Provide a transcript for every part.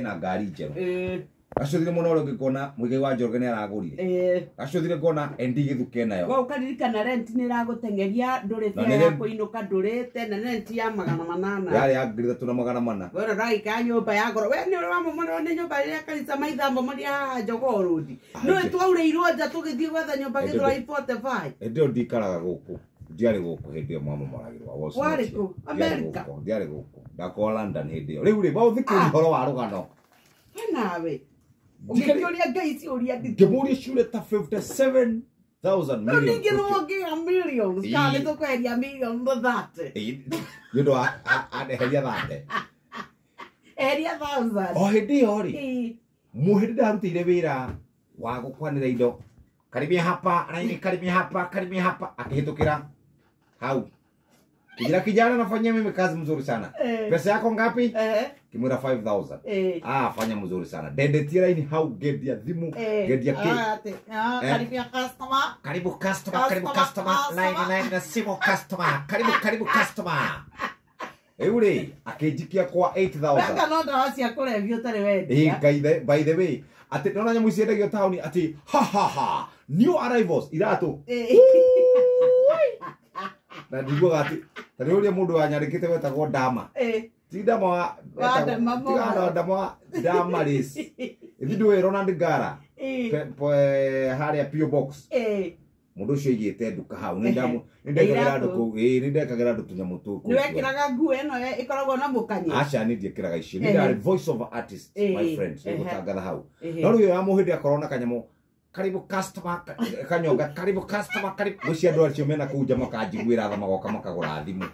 Na ngari njerũ. Gacũthire mũno ũrĩa ũngĩkona Muigai wa Njoroge nĩ aragũrire. Gacũthire ngona ND Gĩthuke nayo. Wa ũkaririkana rent nĩ ĩragũteng'eria ndũrĩ Na fare nĩ ya rent- kũinũka ndũrĩte na rent ya 800. Yarĩ ya 3400. We ũraikara nyũmba ya goro. We nĩ ũramomorwo nĩ nyũmba ĩrĩa kanitha maithambo marĩa haha Jogoo Road. Nĩwe twaurĩirwo nja tũgĩthiĩ gwetha nyũmba Ĩndĩ Gĩthũrai 45. Hĩndĩ ĩyo ndikaraga gũkũ. Ndiarĩ gũkũ hĩndĩ ĩyo mwamomoragĩrwo. I was not Warĩ here. kũ? Ndiarĩ America? gũkũ, ndiarĩ gũkũ. Ndakorwo London hĩndĩ ĩyo. Rĩu rĩ, maũthikĩrĩria ũhoro wa rũgano. We nawe. Njikari- Ũngĩkĩũria Ngai ciũria nditũ. Ngĩmũria ciũria ta 57,000 No million. ningĩ nĩ wongĩra millions. Ĩĩ. Kana nĩ tũkweheria million thate. Ĩĩ, nĩ ũndũ wa andeheria thate. Eheria thousand. O hĩndĩ ĩyo rĩ, Ĩĩ. mũhĩndĩ ndarutĩire wĩra wa gũkwanĩra indo. Karibia hapa, raini karibia hapa, karibia hapa, akihĩtũkĩra hau. Kijana kijana nafanyia mimi kazi mzuri sana. Pesa yako ngapi? Kimwĩra 5000. Ah, fanya mzuri sana. Ndendetie raini hau ngendia thimũ, ngendia kĩ. Karibia customer. Karibu customer, karibu Customer, customer, line line na simu customer. Karibu karibu customer. Rĩu rĩ, akĩnjikia kwa 8000. Weka no ndawa cia kũrebia ũtarĩ Ĩĩ, wendia. Ngai by the way, atĩ ndona nyamũ ici ciendagio taũni atĩ ha ha ha, new arrivals iratũ. Na ndiguaga atĩ ta rĩu ũrĩa mũndũ wanyandĩkĩte wetagwo Dama. Ti Dama wa Wa Dama tiga Mora. na Dama wa Dama Race. Ithi ndũĩ Ronald Ngara harĩa P.O. Box. Mũndũ ũcio aigĩte nduka hau nĩ ndekagĩra andũ Iratũ. kũu ĩĩ nĩ ndekagĩra andũ tũnyamũ tũu Nĩ wekĩraga nguo ĩno ĩkoragwo na mũkanye. Aca nĩ ndiĩkĩraga icio nĩ ndarĩ voice over artist my friend nĩgũtangatha hau. No rĩu ya mũhĩndĩ akorwo na kanyamũ karibu customer kanyonga karibu customer karibu gwĩcia andũ acio mena kũu nja makanjiguĩra tha magoka makagũra thimũ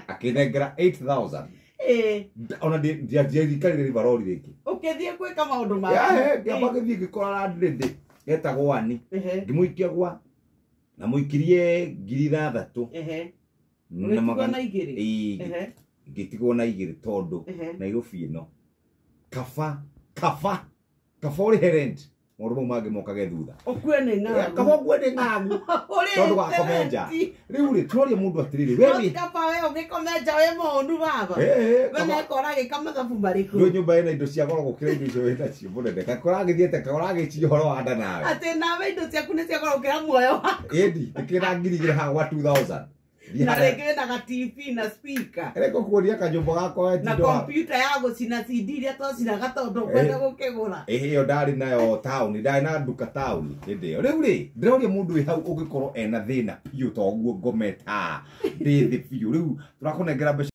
akĩnengera 8000. Ona ndiarikarire ribarori rĩngĩ. Ũkĩthiĩ gwĩka maũndũ maku. Yahe ngĩamba gĩthiĩ ngĩkora landlady etagwo Ani. Ngĩmũikia gwa na mũikirie 6000 na Ũgĩtigwo magana na igĩrĩ. Ĩĩ, ngĩtigwo na igĩrĩ tondũ Nairobi ĩno kaba kaba kaba ũrĩhe rent maũndũ mau mangĩ mokage thutha. Ũkue nĩ ng'aragu. Kaba ũkue nĩ ng'aragu Ũrĩhĩte tondũ gakome nja. rent. Rĩu rĩ tũroria mũndũ atĩrĩrĩ we No wĩ ti kaba we ũgĩkome nja wĩ mũhũnu baba. Ĩĩ, We kaba nekora agĩka mathabu marĩkũ. ndũ nyũmba ĩna indo cia goro gũkĩra indo icio wĩ nacio mũnene kakũragĩthiĩte kaũragĩciria ũhoro wa nda nawe. Atĩ nawe indo ciaku nĩ cia goro gũkĩra muoyo waku. Ĩndi ndĩkĩra 2000 haha gwa 2000. Thiĩ Na harĩa rĩngĩ wĩna ga TV na speaker. Reke kuonia kanyũmba gakwa Na wetindo wa kompyuta ya gũcina CD iria twacinaga tondũ ũkwenda gũkĩgũra. Ĩhĩ ĩyo ndarĩ nayo taũni ndarĩ na nduka taũni hĩndĩ ĩyo. Rĩu rĩ ndĩroria mũndũ wĩ hau ũngĩkorwo ena thĩna biũ ta ũguo ngomete haha ndĩ thĩ biũ rĩu tũrakũnengera mbeca.